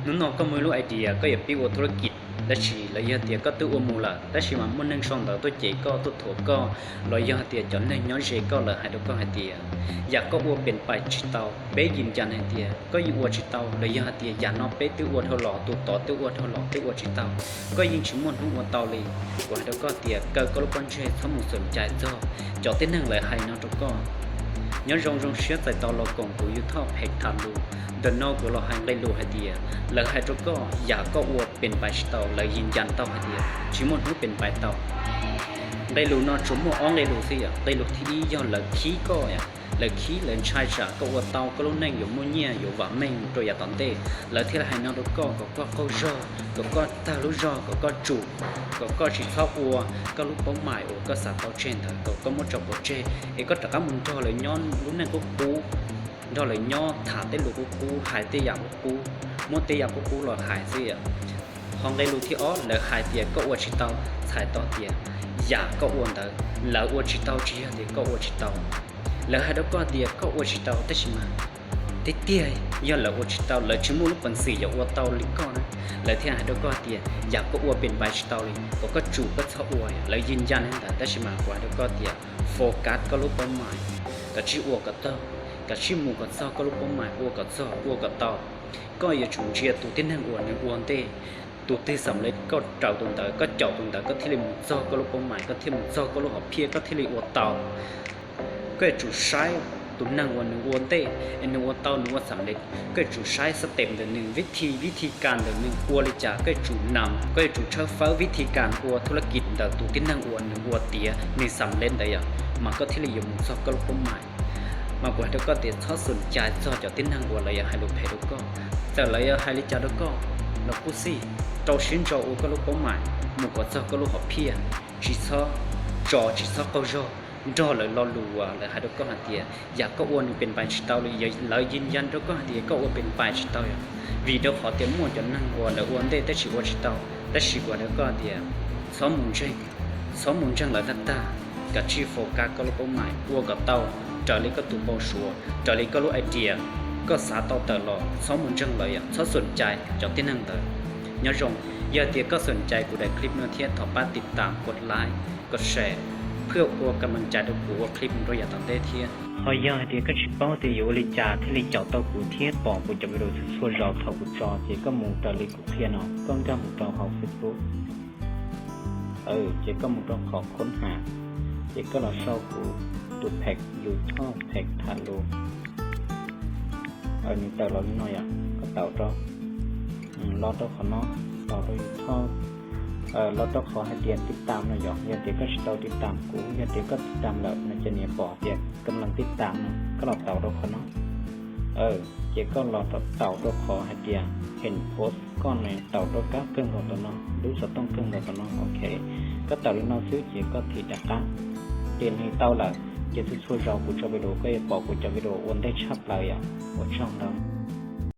Hnub no koj muaj ib lub idea koj yuav pib ua thub lab kis, tab sis los yog tias koj twb ua mus lawm tab sis mas muaj neeg sau ntawv tuaj cem koj tuaj thuam koj, los yog hais tias cov neeg nyob ze koj lawv hais rau koj hais tias yam koj ua pes pais tsis tau, peb yim ncas hais tias koj yeej ua tsis tau, los yog hais tias yam no peb twb ua dhau los, tus tod twb ua dhau los twb ua tsis tau, koj yeej tsis muaj hnub ua tau li. Kuv hais rau koj tias kaw koj lub pob ntseg txhob mus xom cai txog cov tib neeg lawv hais no rau koj. Nyob zoo, zoo siab txais tos los koom kuv YouTube phev tham lus. Ntawm no kuv los hais nqe lus hais tias lawv hais rau koj yam koj ua pes pais tsis tau, lawv yim ncas tau hais tias tsis muaj hnub pes pais tau. Nqe lus no tsuas muaj ob nqe lus xwb yom. Nqe lus thib ib yog lawv khib koj, lawv khib lawv ntshai tsam koj ua tau koj lub neej yuav muaj nyiaj yuav vam meej rau yav tom ntej, lawv thiaj li hais no rau koj kom koj qaug zog, kom koj tag lub zog, kom koj tsum, kom koj tsis txhob ua koj lub paub mais uas koj xav tau tseg ntawd, kom koj muab tso pov tseg es koj rov qab mus nrog lawv nyob lub neej qub qub, nrog lawv nyob tham tej lus qub qub, hais tej yam qub qub, muab tej yam qub qub los hais xwb yom. Ho nqe lus thib ob lawv hais tias koj ua tsis tau, txhais tau tias yam koj ua ntawd lawv ua tsis tau, tsis yog tias koj ua tsis tau. Lawv hais rau koj tias koj ua tsis tau tab sis mas tiag tiag yog lawv ua tsis tau, lawv tsis muaj lub peev xwm yuav ua tau li koj na, lawv thiaj hais rau koj tias yam koj ua pes pais tsis tau li, kom koj tsum koj txhob ua. Lawv yim ncas li ntawd tab sis mas kuv hais rau koj tias focus koj lub paub mais, kav tsij ua kom txog, kav tsij mus kom txog koj lub paub mais, ua kom txog ua kom tau. Koj yuav tsum ntsia tus tib neeg uas nws ua ntej, tus twg xam lej koj raws tus ntawd, koj caum tus ntawd koj thiaj li mus txog koj lub paub mais, koj thiaj mus txog koj lub hom phiaj, koj thiaj li ua tau. Koj yuav tsum saib tus neeg uas nws ua ntej es nws ua tau nws ua xam lej, koj yuav tsum saib xab teem ntawm nws, vib thi vib thi kas ntawm nws ua li cas, koj yuav tsum nam, koj yuav tsum tshawb fawb vib thi kas ua thub lab kis ntawm tus tib neeg uas nws ua tiav nws xam lej ntawd yom, mas koj thiaj li yuav mus txog koj lub paub mais. Mas kuv hais rau koj tias txhob xom cai txog cov tib neeg uas lawv yuav hais lus phem rau koj. Txawm lawv yuav hais li cas rau koj los kuj xij, rau siab ntso ua koj lub paub mais, mus kom txog koj lub hom phiaj, tsis txhob tso tsis txhob qaug zog, nrog lawv lo lus uas lawv hais rau koj hais tias yam koj ua nws pes pais tsis tau li, lawv yim ncas rau koj hais tias koj ua pes pais tsis tau yom. Vim rau qhov tias muaj cov neeg uas lawv ua ntej tab sis ua tsis tau, tab sis kuv hais rau koj tias txhob mus ntseeg, txhob mus ntseeg lawv tag tag, kav tsij focus koj lub paub mais, ua kom tau raws li koj tus npau suav, raws li koj lub idea, koj xav tau tawm los txhob mus ntseeg lawv yom, txhob xom cai cov tib neeg ntawd. Nyob zoo, yog tias koj xom cai kuv daim clip no thiab thov pab tiv tam, kos like, kos share, phwj ua kam meej cai rau kuv ua clip rau yav tom ntej thiab. Ho yog hais tias koj tsis paub tias yuav ua li cas thiaj li caum tau kuv thiab pom kuv cov video txhua txhua zaus thaum kuv tso ces koj mus raws li kuv qhia no, koj nkag mus rau hauv Facebook, ces koj mus rau qhov khoob ham, ces koj los sau kuv tus phev YouTube phev tham lus. Nws tawm los li no yom, koj taus rau, los rau qhov no, taus rau YouTube, los rau qhov hais tias tiv tam no yom. Yog tias koj tsis tau tiv tam kuv, yog tias koj tiv tam lawm no ces nws pom tias kam leej tiv tam no, koj los taus rau qhov no. Ces koj los taus rau qhov hais tias heem post koj no, taus rau kab kawg nkaus tom no, lub xov tooj kawg nkaus tom no, ok. Koj taus li no xwb ces koj thim rov qab, ces nws tau lawm. Ces txhua txhua zaus kuv tso video koj yuav pom kuv cov video ua ntej tshaj plaws yom. Ua tsaug ntau.